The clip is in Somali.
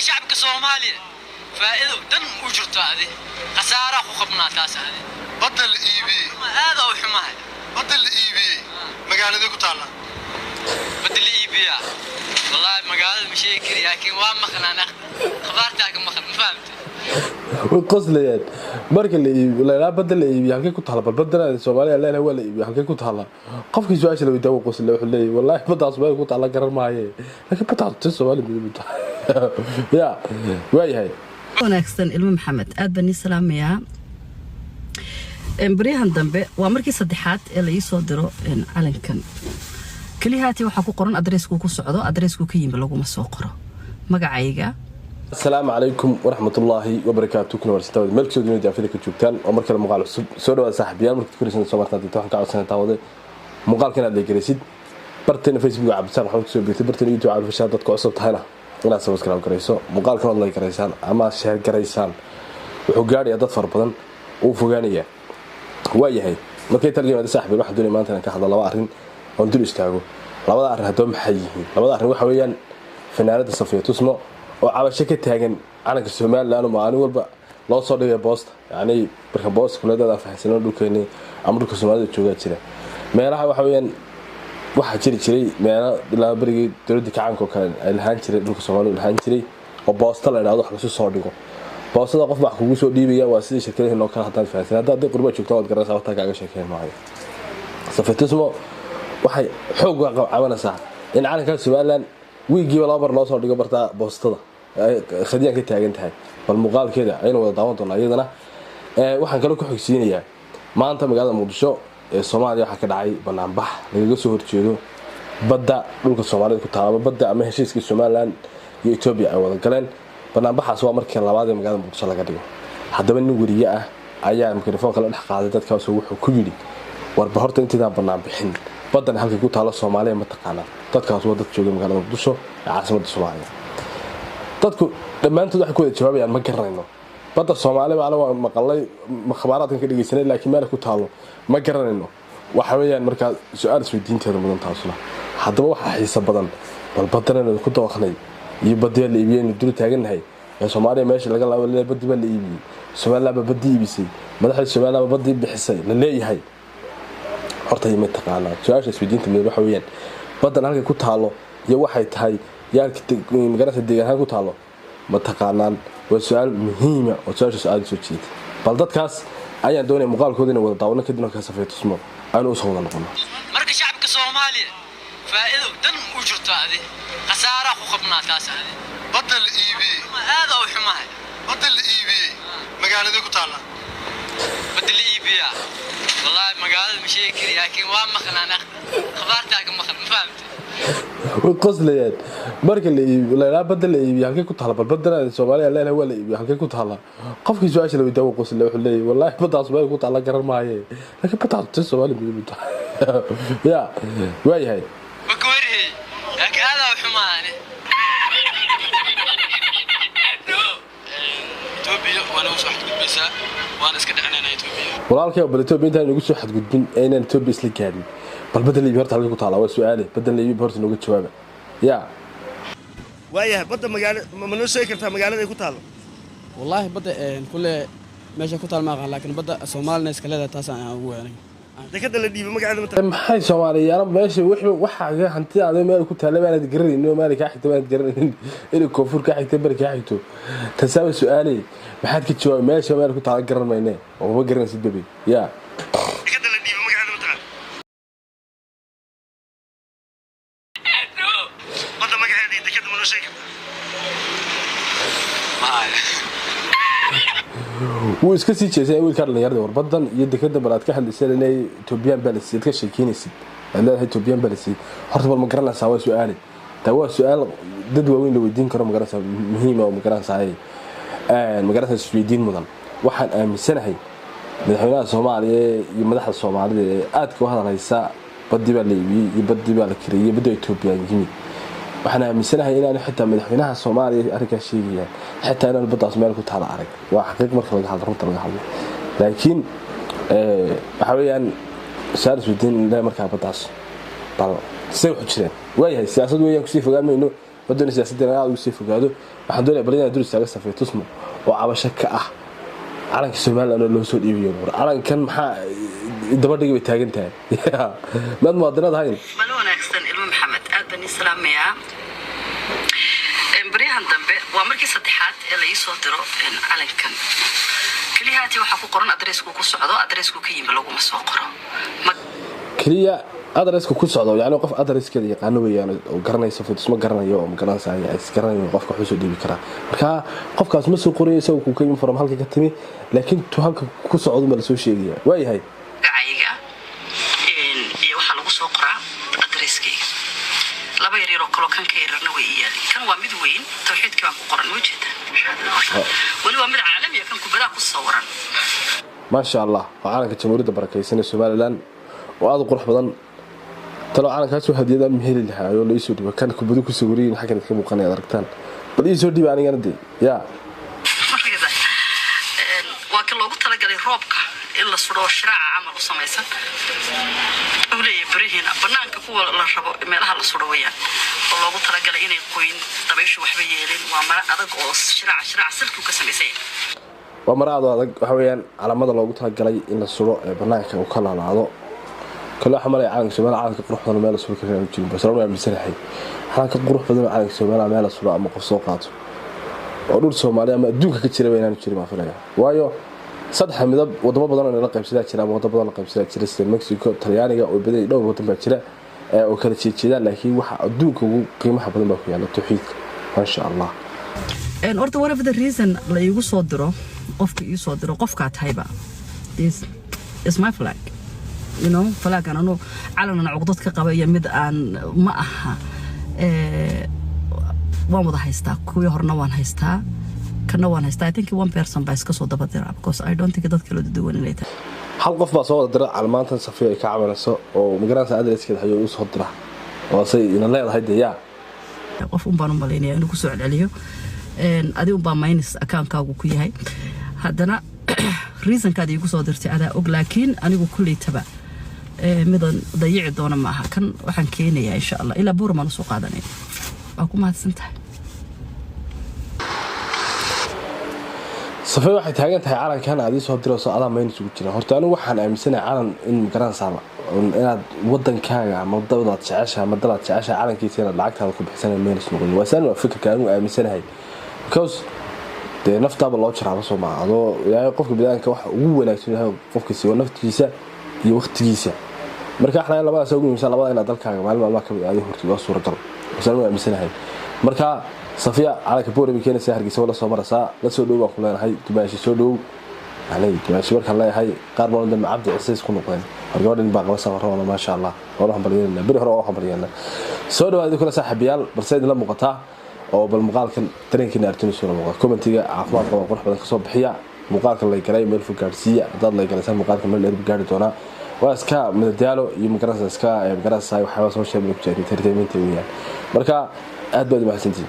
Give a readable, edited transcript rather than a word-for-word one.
Shacabka Soomaaliya faa'iido dan u jirto, adi khasaaraa ku qabnaa taas adi. Badda la iibiyey. Aada u xumahay. Badda la iibiyey magaaladee ku taallaa? Badda la iibiyaa, wallaahi magaalada ma sheegi kari, laakiin waa maqnaan, khabaartaa ka maqan, ma fahamte? Way qoslayaan marka la iibiyo la badda la iibiyo halkee ku taala? Bal baddana Soomaaliya leedahay waa la iibiyo, halkee ku taala? Qofkii su-aasha la weydiiyaa wuu qoslay, wuxuu leeyahay wallaahi baddaas Soomaaliya ku taala garan maaye, laakiin baddaas ti Soomaaliya muhiim u tahay ya waayahay. Wanaagsan ilmo Maxamed, aad baan ii salaamayaa. Baryahan dambe waa markii saddexaad ee la ii soo diro calankan. Kelihaati waxaa ku qoran adreeskuu ku socdo, adreeskuu ka yimi laguma soo qoro, magacayga. Asalaamu calaykum waraxmatullaahi wabarakaatu. Kuna warsantaawada meel kasoo dunida daafida ka joogtaan oo mar kale muuqaal cusub. Soo dhawaada saaxiibayaal. Markaad koraysan soo martaan waxaan ka codsanaa taawade muuqaalka inaad leegaraysid, barteena Facebook Cabdisaaq Maxamed kusoo biirtay, barteena YouTube Cabdifashaa dadka cusub tahayna inaad subscribe garayso, muuqaalkan ood like garaysaan ama share garaysaan. Wuxuu gaadhayaa dad fara badan, uu fogaanayaa. Waayahay, markay talgeemaada saaxiibayaal, waxaan doonaya maanta inaan ka hadlo laba arrin oon dul istaago. Labada arrin haddaba maxay yihiin? Labada arrin waxa weeyaan fanaanada Safiya Tusmo oo cabasho ka taagan calanka Somaliland oo maalin walba loo soo dhigay boosta. Yacni marka boosta kuleedada fahansano dhulkeeni ama dhulka Soomaalida joogaa jira meelaha waxa weeyaan waxaa jiri jiray meelo ilaa berigii dowladda kacaanka oo kale ay lahaan jiray, dhulka Soomaalida lahaan jiray, oo boosta la idhahdo wax lasu soo dhigo. Boostada qof baa kugu soo dhiibaya, waa sidii shirkadihii noo kale haddaan fahansan. Haddaad dad qurba joogtaan waad garanaysaa, waqtaa kaaga sheekeyn maayo. Safiya Tusmo waxay xoog uga cabanaysaa in calanka Somaliland wiigiiba laba mar loo soo dhigo bartaa boostada ay khadiyaan ka taagan tahay. Bal muuqaalkeeda ayaynu wada daawan doonaa iyadana. Waxaan kaloo ku xogsiinayaa maanta magaalada Muqdisho ee Soomaaliya waxaa ka dhacay banaanbax lagaga soo horjeedo badda dhulka Soomaalida ku taala ama badda ama heshiiskii Somaliland iyo Etoobiya ay wada galeen. Banaanbaxaas waa markii labaad ee magaalada Muqdisho laga dhigo. Haddaba nin weriye ah ayaa mikrofoonka la dhex qaaday dadkaasoo wuxuu ku yidhi: warba horta intaydaan bannaan bixin, baddan halkay ku taalo Soomaaliya ma taqaanaan? Dadkaas waa dad jooga magaalada Muqdisho ee caasimadda Soomaaliya. Dadku dhammaantood waxay ku wada jawaabayaan ma garanayno badda Soomaali baana, waa maqalay, khabaaraadkan ka dhegeysanay, laakiin meel ku taalo ma garanayno. Waxa weeyaan markaa su-aal isweydiinteeda mudan taasuna. Haddaba waxaa xiisa badan bal baddana ku dabaqnay iyo badiyaa la iibiyey aynu dul taagannahay ee Soomaaliya meesha laga laabo leeyahay baddi baa la iibiyey, Somaliland baa baddi iibisay, madaxda Somaliland baa baddii bixisay la leeyahay. Horta ma taqaanaa? Su-aasha isweydiinta mudan waxa weeyaan baddan halkay ku taalo iyo waxay tahay yaalka magaranaysa deegaan ahaan ku taalo ma taqaanaan? Waa su-aal muhiima oo su-aashaas aada soo jeeday. Bal dadkaas ayaan doonaya muuqaalkooda inay wada daawano, kadib markaa Safiya Tusmo aynu usoo wada noqono. Marka shacabka Soomaaliya faa'iido dan u jirto, adi khasaaraa ku qabnaa taas adi. Badda la iibiyey. Aada u xumahay. Badda la iibiyey magaaladee ku taallaa? Badda la iibiyaa, wallaahi magaalada ma sheegi kari, laakiin waa maqnaan, khabaartaa ka maqan, ma fahamte? Way qoslayaan marka la iibiyo la badda la iibiyo halkee ku taala? Bal baddana Soomaaliya leedahay waa la iibiyo, halkee ku taala? Qofkii su-aasha la weydiiyaa wuu qoslay, wuxuu leeyahay wallaahi baddaas meel ku taala garan maaye, laakiin baddaas ti Soomaaliya muhiim u tahay ya waayahay. Ma ka warhey, laakiin aada u xumahay. Etoobiya waa nagu soo xadgudbaysaa, waana iska dhicinaynaa Etoobiya. Walaalkay, bal Etoobiya intaan nagu soo xadgudbin ee inaan Etoobiya isla gaadhin, bal badda la iibiyo horta halkee ku taala? Waa su-aale. Badda la iibiyo horta nooga jawaaba ya. Waayahay, badda magaala ma noo sheegi kartaa magaalada ay ku taallo? Wallaahi badda kule meesha ku taal ma aqaan, laakiin badda Soomaalina iska leedahay, taas aan ugu weynay. Dekada la dhiibay magaceeda ma taqaan? Maxay Soomaaliyaana meesha wixii waxa hantida aad meel ku taalla baanad garanaynin oo meel kaa xigta baanad garanaynin, inay koonfur kaa xigta, bari kaa xigto, tasaaba su-aaley maxaad ka jawaabay? Meesha meel ku taalla garan mayne oo ma garanaysid babe ya. Dekada la dhiibay magaceeda ma taqaan? Badda magaceeda iyo dekada ma noo sheegi kartaa? Wuu iska sii jeesay wiilkaa dhalinyarada. War badan iyo dekada bal aad ka hadlaysa inay Etoobiyaan baa la siiyey, aad ka sheekeynaysid, aad leedahay Etoobiyaan baa la siiyey, horta bal ma garanaysaa? Waa su-aale. Taa waa su-aal dad waaweyn la weydiin karo, ma garanaysaa, muhiima oo ma garanaysaa, ma garanaysaa, isweydiin mudan. Waxaan aaminsanahay madaxweynaha Soomaaliya iyo madaxda Soomaalida ee aadka u hadalhaysa badii baa la iibiyey iyo badii baa la kareeyey, badda Etoobiyaan yimid, waxaan aaminsanahay inaanu xitaa madaxweynaha Soomaaliya arrinkaas sheegayaan xitaa inaanu baddaas meel ku taala arag. Waa xaqiiq marka laga hadlo, runta laga hadlo. Laakiin waxa weeyaan su-aal isweydiin le markaa baddaas bal say waxu jireen. Waayahay, siyaasad weeyaan, kusii fogaan mayno. Ma doonay siyaasadda inaan aad ugu sii fogaado. Waxaan doonaya bal inaan dul istaaga Safiya Tusmo oo cabasho ka ah calanka Somaliland oo loo soo dhiibiyo. War calankan maxaa daba dhigi bay taagan tahay? Maad muwaadinad ahayn? Malo wanaagsan, ilmo Maxamed, aad baan ii salaamayaa. Baryahan dambe waa markii saddexaad ee la ii soo diro calankan. Keliyahaati waxaa ku qoran adreeskuu ku socdo, adreeskuu ka yimi laguma soo qoro. Keliya adreska ku socdo, yani qof adreskeeda yaqaano weeyaan oo garanaysa Tusmo garanayo oo magaranaysa is garanayo qofka wuxuu soo dhiibi karaa. Marka qofkaas ma soo qorayo isagu ku ka yimi from halka ka timi, laakiin tu halka ku socdo ma la soo sheegaya. Waayahay. Magacayga iyo waxaa lagu soo qoraa adreskayga. Laba yaryar oo kaloo kan ka yararna way ii yaalin. Kan waa mid weyn, tawxiidkii baan ku qoran, ma jeeda? Weli waa mid caalamiya, kan kubadaa ku sawiran. Maasha Allah, waa calanka Jamhuuriyadda barakaysan ee Somaliland oo aada u qurux badan. Talo calankaasoo hadiyadaan ma heli lahaa oo la iisoo dhiiba? Kan kubadu ku sawirayin xaggan idka muuqanaya ad aragtaan, bal iisoo dhiiba anigana dee yaa. Waa kan loogu talagalay roobka in la sudho oo shiraaca camal u samaysan uu leeyahay. Berihiina banaanka kuwa la rabo meelaha la sudho weyaan oo loogu talagalay inay qoyn, dabayshu waxba yeelin. Waa mara adag oo shiraaca silkiu ka samaysan yahay. Waa mara aad u adag. Waxa weeyaan calamada loogu talagalay in la sudho ee banaanka uu ka laalaado. Kale waxaa malaya calanka Soomaaliya calanka qurux badan meel la sudho karaa jirin, bas waan aaminsanahay calanka qurux badan oo calanka Soomaaliya meel la sudho ama qof soo qaato oo dhul Soomaaliya ama adduunka ka jira inaanu jirin baan filaya. Waayo, saddex midab wadamo badan oo nala qaybsadaa jira ama wadamo badan la qaybsadaa jira, sida Mexico, Talyaaniga oo badan, dhowr wadan baa jira oo kala jeejeedaan, laakiin waxa adduunka ugu qiimaha badan baa ku yaala tawxiidka. Maasha Allah. Horta whatever the reason la iigu soo diro, qofka ii soo diro, qofkaa tahayba, this is my flag. Flagan anu calanan cuqdad ka qaba iyo mid aan ma aha. Waan wada haystaa, kuwii horena waan haystaa, kana waan haystaa. I think one person baa iska soo daba dira, because I don't think dad kala duwan inay tahay. Hal qof baa soo wada dira calmaantan Safiya ay ka cabanayso oo magaranaysa adreskeeda hayuu u soo dira oo say ina leedahay dee yaa. Qof un baan u malaynaya inuu kusoo celceliyo. Adi un baa minus accountkaagu ku yahay. Haddana reasonkaad iigu soo dirtay adaa og, laakiin anigu kulleytaba midan dayici doona ma aha. Kan waxaan keenayaa insha Allah ilaa Buura maan usoo qaadanaya. Waa ku mahadsan tahay. Safiya waxay taagan tahay calankan aad ii soo dirayso adaa minus ugu jira. Horta anigu waxaan aaminsanahay calan in magaranaysaaba inaad wadankaaga ama dawdaad jeceshaha ama dalaad jeceshaha calankiisa inaad lacagtaada ku bixisana minus noqon. Waa saan, waa fikirka anigu aaminsanahay, because dee naftaaba loo jaraaba soo maa adoo Ilaahay qofka biniaadamka waxa ugu wanaagsan yahay qofka siiwa naftiisa iyo waqtigiisa. Marka waxaa labadaas ugu muhiimsan, labada inaad dalkaaga maalin maalmaha kamid aad hortid waa suuragal, wasaan anigu aaminsanahay. Marka Safiya calanka Boore bay keenaysaa, Hargeysa waa la soo maraysaa. La soo dhow baan ku leenahay, dumaashi soo dhow. Yani dumaashi markaan leeyahay, qaar badan dambe Cabdi Ciise ku noqdeen. War gabadhan baa qaba safarroona, maasha Allah, waan u hambalyeynaa, beri hore waan u hambalyeynaa. Soo dhawaad idinkuna saaxiibayaal, balse idinla muuqataa oo bal muuqaalkan dareenkiina aragtiniisu la muuqda. Commentiga caafimaad qaba qurux badan kasoo bixiya. Muuqaalka lay galay meel fog gaadhsiiya. Haddaad lay galaysaan muuqaalka meel dheer buu gaari doonaa. Waa iska madadaalo iyo magaranaysa iska magaranaysa waxyaaba social media ku jira, entertainment weeyaan. Marka aad baad u mahadsantihiin.